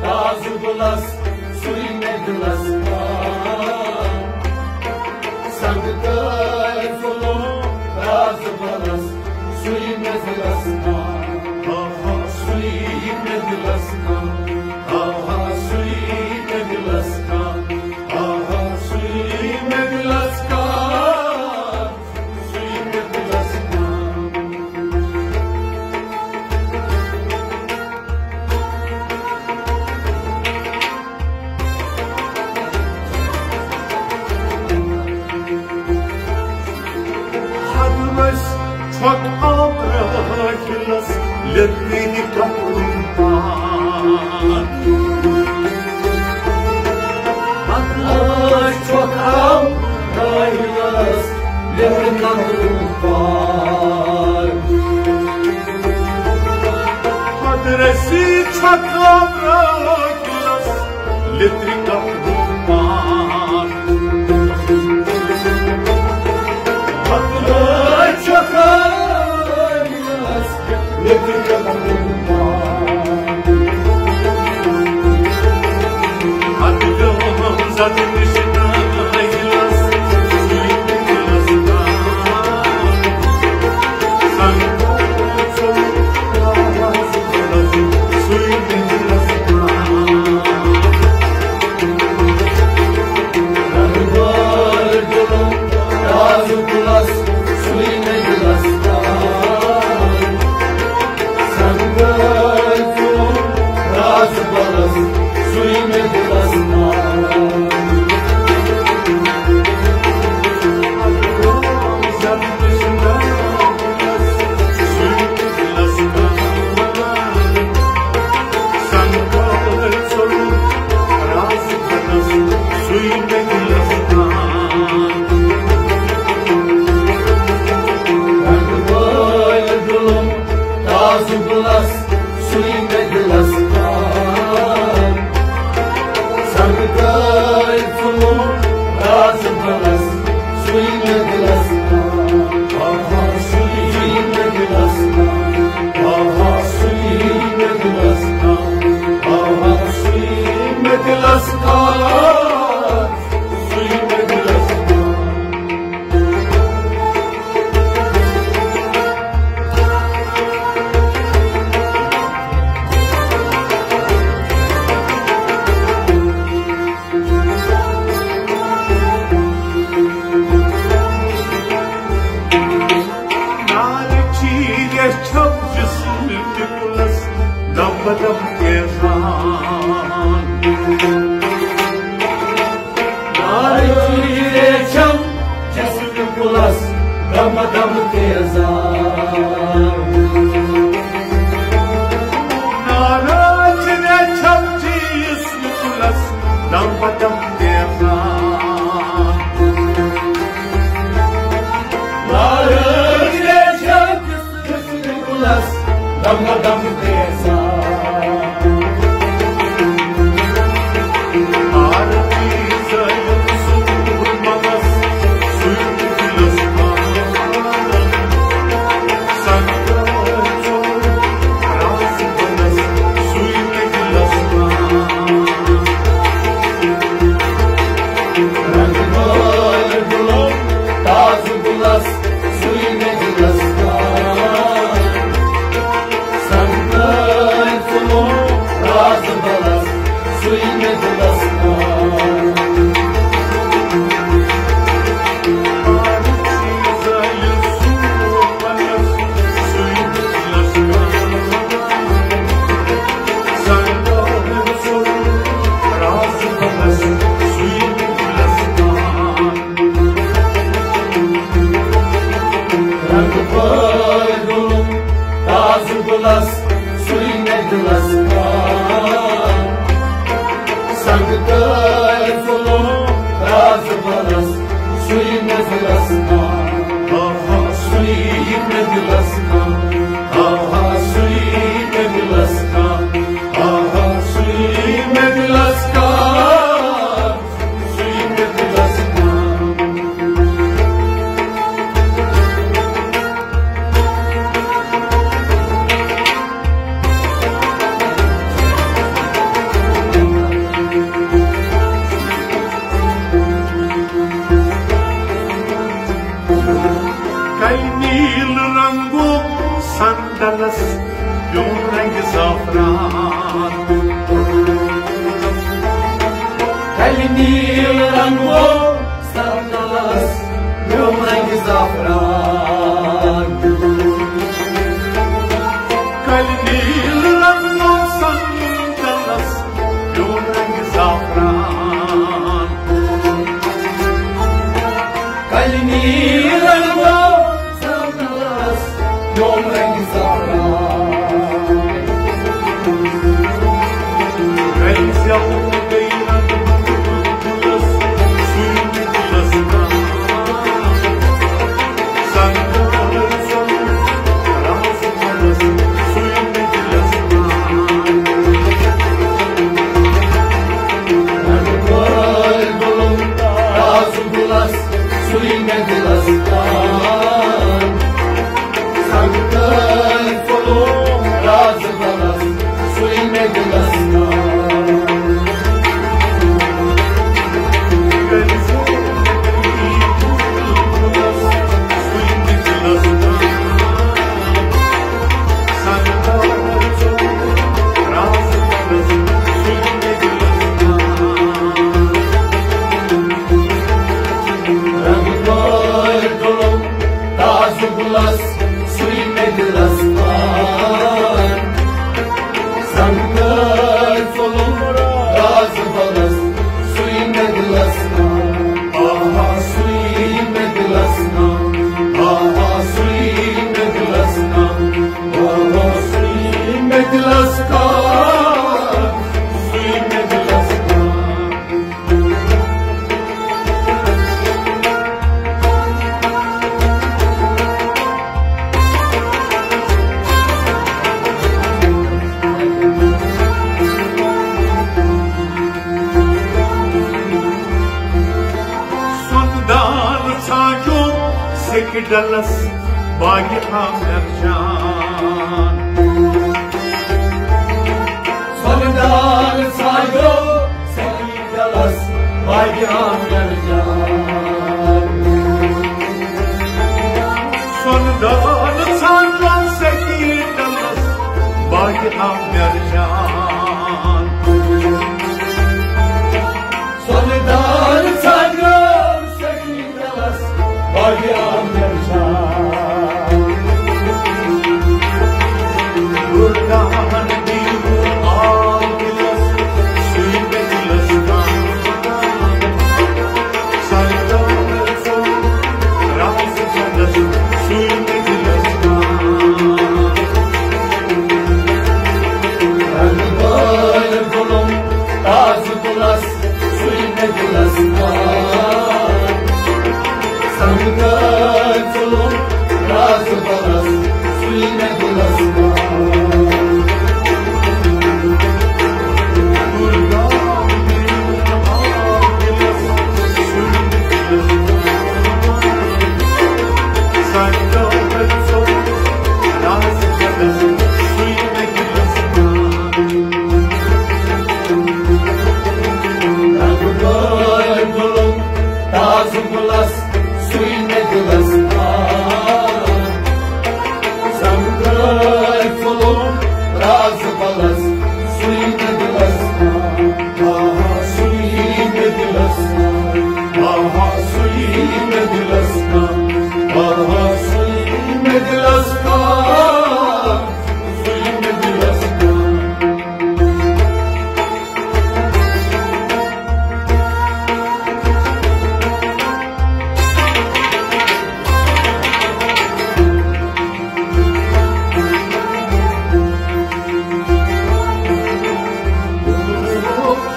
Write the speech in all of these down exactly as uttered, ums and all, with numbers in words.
تازٕ گُلس سُے مےٚ دِلس تام۔ سنگ کٲلۍ ژوٚلُم رازٕ بلس، سُے مےٚ دِلس تام۔ آہا، سُے مےٚ دِلس تام۔ آہا، سُے مےٚ دِلس تام۔ آہا، سُے مےٚ دِلس تام۔ حد ٲسۍ چھۄکھ آو راحلس لیٚدرِ کپرُک پان۔ حد ٲسۍ چھۄکھ آو راحلس لیٚدرِ کپرُک پان۔ حد ٲسۍ چھۄکھ آو راحلس لیٚدرِ کپرُک پان۔ زعفران۔ کلہِ نیٖل رنگو سرنس، میون رنگ زعفران۔ کلہِ نیٖل رنگو سرنس، میون رنگ زعفران۔ کلہِ نیٖل رنگو سرنس، میون رنگ زعفران۔ کلہِ زیو گٔے رنگ بنٛد گُلس، سُے مےٚ دِلس تام۔ سنگتر ژوٚل راز گُلس، سُے مےٚ دِلس تام۔ رنگہٕ پٲرۍ گُلو راز گُلس، سُے مےٚ دِلس تام۔ سنگتر ژوٚلُم راز گُلس، سُے مےٚ دِلس تام۔ رنگہٕ پٲرۍ گُلو تازٕ گُلس، سُے مےٚ دِلس تام۔ سنگتر ژوٚلُم راز گُلس، سُے مےٚ دِلس تام۔ آہا، سُے مےٚ دِلس تام۔ آہا، سُے مےٚ دِلس تام۔ آہا، سُے مےٚ دِلس تام۔ سُے مےٚ دِلس تام۔ سۄنہٕ دانہٕ ژھانٛڈیوم سیٚکہِ ڈلس، باغِ عامر جان۔ سۄنہٕ دانہٕ ژھانٛڈیوم سیٚکہِ ڈلس، باغِ عامر جان۔ سۄنہٕ دانہٕ ژھانٛڈیوم سیٚکہِ ڈلس، باغِ عامر جان۔ سۄنہٕ دانہٕ ژھانٛڈیوم سیٚکہِ ڈلس، باغِ عامر جان۔ گُلہٕ دانہٕ دیٖوٕ آو دِلس، سُے مےٚ دِلس تام۔ سنگتر ژوٚل راز گُلس، سُے مےٚ دِلس تام۔ رنگہٕ پٲرۍ گُلو تازٕ گُلس، سُے مےٚ دِلس تام۔ سنگتر ژوٚلُم راز گُلس، سُے مےٚ دِلس تام۔ رنگہٕ پٲرۍ گُلو تازٕ گُلس، سُے مےٚ دِلس تام۔ سنگتر ژوٚلُم راز گُلس، سُے مےٚ دِلس تام۔ آہا، سُے مےٚ دِلس تام۔ آہا، سُے مےٚ دِلس تام۔ آہا، سُے مےٚ دِلس تام۔ سُے مےٚ دِلس تام۔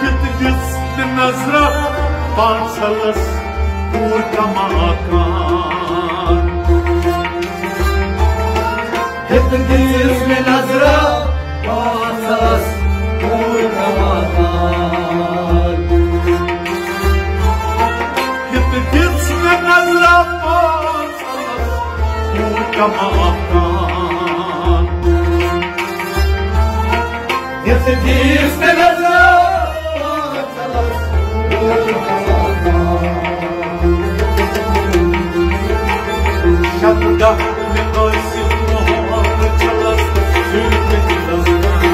کِتھ دِژ مےٚ نظرا پانٛژھ سالس کوٗر کماکان۔ کِتھ دِژ مےٚ نظرا پانٛژھ سالس کوٗر کماکان۔ کِتھ دِژ مےٚ نظرا پانٛژھ سالس کوٗر کماکان۔ یَتھ دیٖس مےٚ نظر پانٛژھ سالس کوٗر کماکان۔ شب دہ مےٚ ٲسۍ مۄہر چھلس، سُے مےٚ دِلس تام۔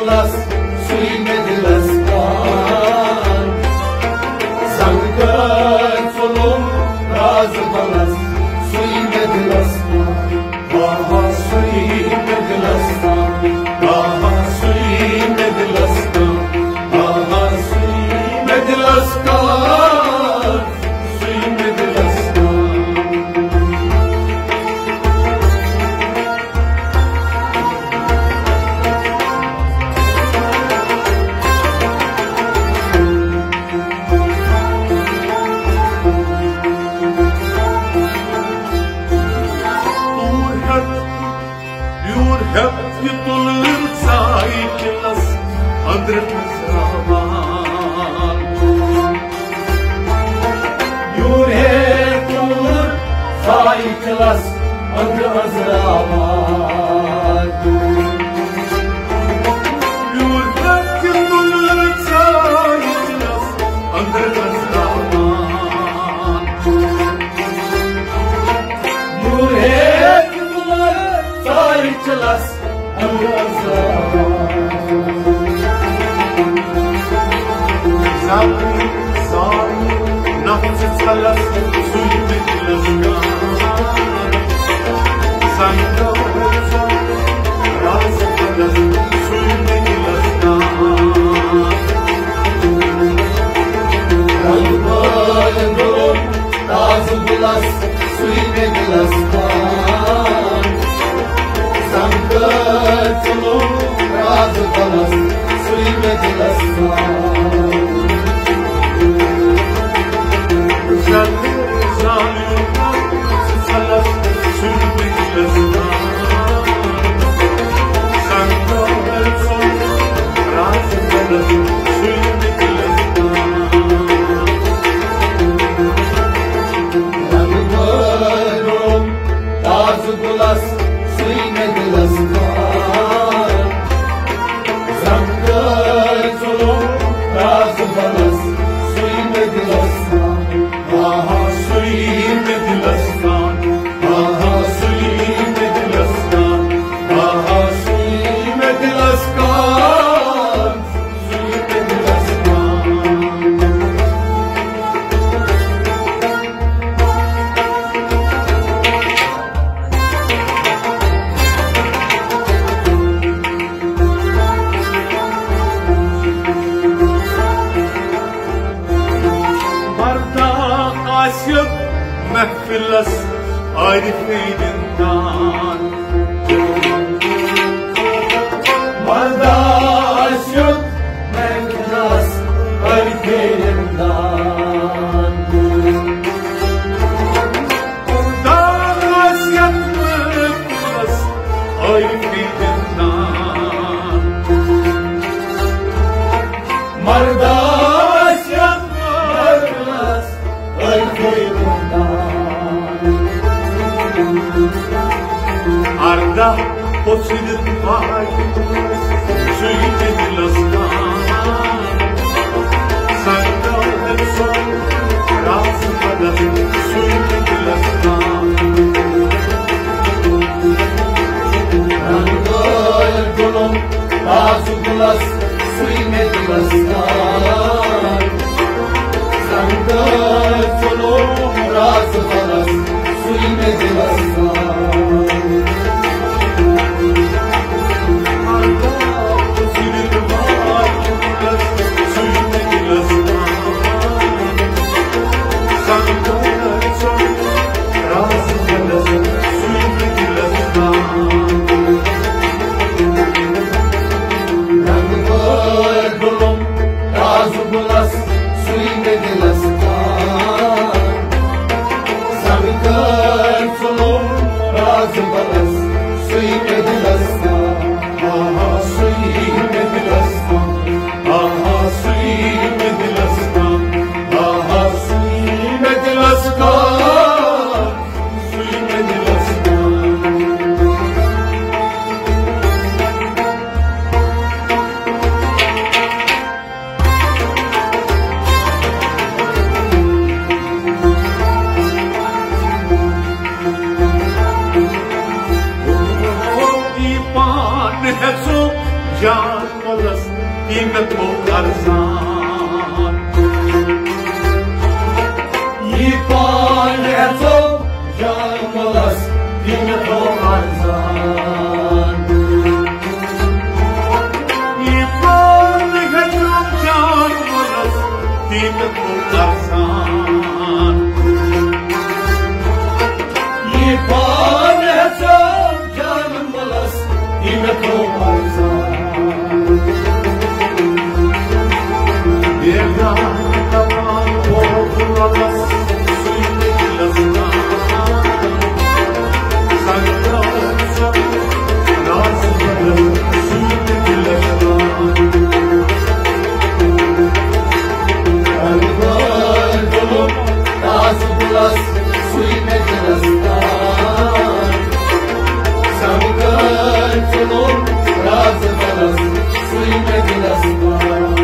دِلس، سُے مےٚ دِلس تام۔ زنٛگہٕ ژوٚلُم راز بلس، سُے مےٚ دِلس تام۔ آہا، سُے مےٚ دِلس تام۔ آہا، سُے مےٚ دِلس تام۔ آہا، سُے مےٚ دِلس تام۔ سُے مےٚ دِلس تام۔ یور ہٮ۪تھ، یور ہٮ۪تھ یہِ تُلٕر ژایہِ دِلس أنٛدرٕ أنٛزراوان۔ یور ہٮ۪تھ یہِ تُلٕر ژایہِ دِلس أنٛدرٕ أنٛزراوان۔ یور ہٮ۪تھ یہِ تُلٕر ژایہِ دِلس أنٛدرٕ أنٛزراوان۔ یور ہٮ۪تھ یہِ تُلٕر ژایہِ دِلس أنٛدرٕ أنٛزراوان۔ زبٲنۍ زانہِ نفژٕ ژھلس سُے مےٚ دِلس تام۔ سنگو رازٕ پلس سُے مےٚ دِلس تام۔ رنگ بال گوٚو تازٕ گُلس، سُے مےٚ دِلس تام۔ سنگہٕ ژوٚلُم رازٕ بلس، سُے مےٚ دِلس تام۔ زلہٕ زالُن ژٕ ژھلس، سُے مےٚ دِلس تام۔ سنگہٕ ژوٚلُم رازٕ بلس، سُے مےٚ دِلس تام۔ رنگ بال گوٚو تازٕ گُلس، سُے مےٚ دِلس تام۔ زنٛگہٕ ژوٚلُم رازٕ بلس، سُے مےٚ دِلس تام۔ آہا، سُے مےٚ دِلس تام۔ آہا، سُے مےٚ دِلس تام۔ آہا، سُے مےٚ دِلس تام۔ برداشت محفلس عارفین دان۔ برداشت محفلس عارفین دان۔ دان آسہِ یتھ محفلس عارفین دان۔ مرد آسہِ یتھ محفلس ارداہ پوٚژھ دِتھ واتہِ، سُے تہِ دِلس تام۔ سنگل سُہ راز بدل، سُے تہِ دِلس تام۔ رنگٲلۍ گُلن تازٕ گُلس، سُے مےٚ دِلس تام۔ سنگتر ژوٚلُم رازٕ بلس، سُے مےٚ دِلس تام۔ سُے مےٚ دِلس تام۔ سنگتر ژوٚلُم رازٕ بلس، سُے مےٚ دِلس تام۔ رنگ پٲٹھۍ گُلُم تازٕ گُلس، سُے مےٚ دِلس تام۔ سنگتر ژوٚلُم رازٕ بلس، سُے مےٚ دِلس تام۔ آہا، سُے مےٚ دِلس تام۔ آہا، سُے مےٚ دِلس تام۔ آہا، سُے مےٚ دِلس تام۔ پان ہیژو جان قیمت گوٚو ارزان۔ یہِ پان ہٮ۪ژو جان مُلس، قیمت گوٚو ارزان۔ یہِ پان ہٮ۪ژو جان مُلس، قیمت گوٚو ارزان۔ یہِ پان ہٮ۪ژو جان مُلس، یہِ مےٚ تھوٚو ارزان۔ بیگانہٕ دپان گوٚو دُلس، سُے مےٚ دِلس تام۔ سنگتر سُہ راز بدل، سُے مےٚ دِلس تام۔ انوار گوٚو تازٕ گُلس، سُے مےٚ دِلس تام۔ سمکھٲے ژٕ لوٚگ راز بلس، سُے مےٚ دِلس تام۔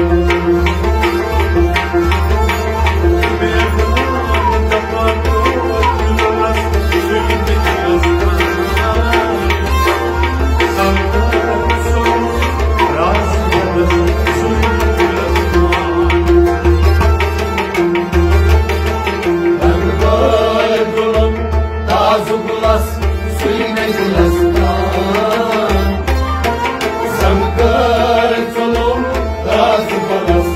رنگہٕ بٲے گُلن تازٕ گُلس، سُے مےٚ دِلس تام۔ سمکھٲے ژٕ لوٚگ راز بلس،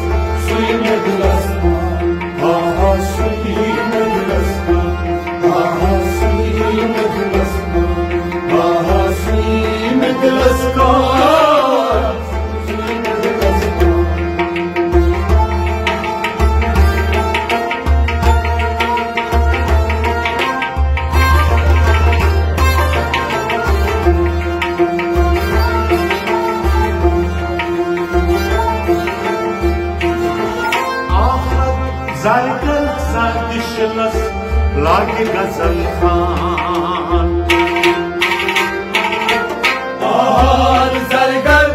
سُے مےٚ دِلس تام۔ آہا، سُے مےٚ دِلس تام۔ آہا، سُے مےٚ دِلس تام۔ آہا، سُے مےٚ دِلس تام۔ آخر زرگر زردشتس لاگہِ غزل خان۔ آخر زرگر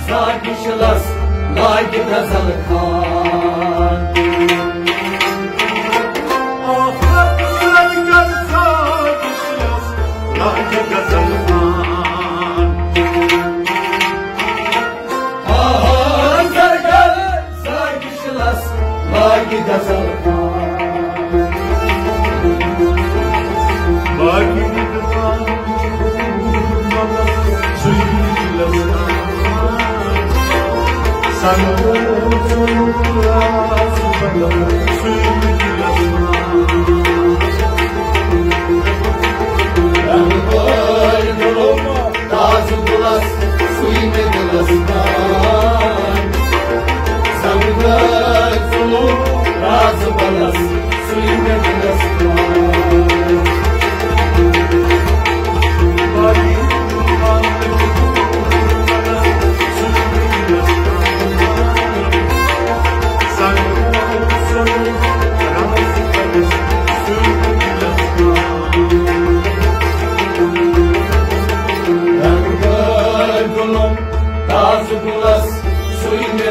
زردشتس لاگہِ غزل خان۔ آخر زرگر زردشتس لاگہِ غزل خان۔ آہا، زرگر زردشتس لاگہِ غزل خان۔ باقی دُکان سُے دِلس خان۔ سنگو ژوٚل راز بدل، سُے دِلس خان۔ رنگہٕ بٲے گُلو تازٕ گُلس، سُے مےٚ دِلس تام۔ سمکھٲے ژٕ لوٚگ راز بلس، سُے مےٚ دِلس تام۔ رنگہٕ بٲے گُلو تازٕ گُلس، سُے مےٚ